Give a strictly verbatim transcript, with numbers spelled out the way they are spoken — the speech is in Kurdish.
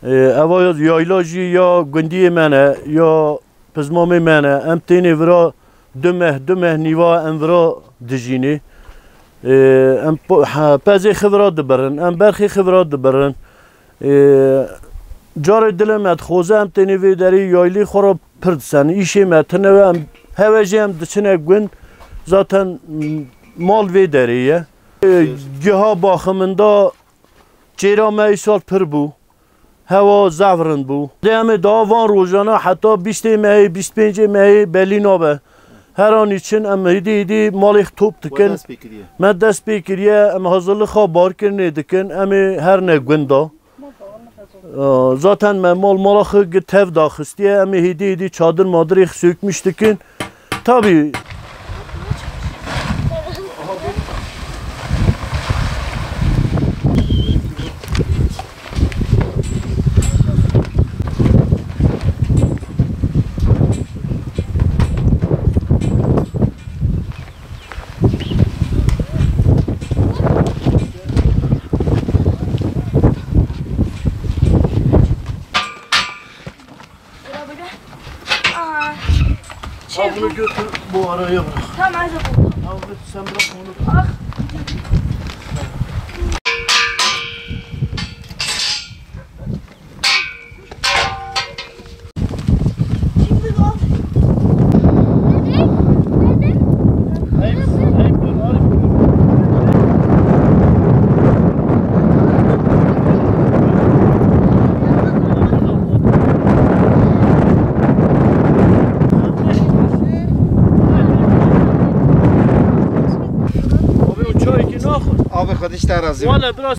Ê, eva ya yayla jî ya gundiyê me ne, ya pizmamê me ne. Em tênê vira du meh, du meh nîva em vira dijînê. Ê, em po-, he, pezê xivira dibirin, em berxê xivira dibirin. Ê, carê dilê me dixwaze em tênê vê derê yaylî xwe re pir disen. Îşê me tune ye, em heve jî em diçine gund. Zaten, m-, mal vê derê ye. Ê, giha baximinde çêra me îsal pir bû. Hewa zehf rind bû. Dê em ê daha van rojana heta bîstê mehê, bîst pêncê mehê belî nabe. Her an için em hêdî hêdî malê top We dikin. dest pê kiriye. Me dest pê kiriye, em hazirlixa barkirinê dikin, em ê her ne gunda. Aa, zaten me mal mala xwe gi tev daxistiye, em ê hêdî hêdî çadir madirê xwe sökmüş dikin. Tabii. Aa. Şey, Al bunu bu götür, bu araya bırak. Tamam, hadi bu. Al götür, sen bırak onu. Ah. Şimdi ne oldu? Hey, hey, dur, Arif, dur. Abi, o çay ki ne yapın? Abi, Xwedê ji te razî be. Valla biraz.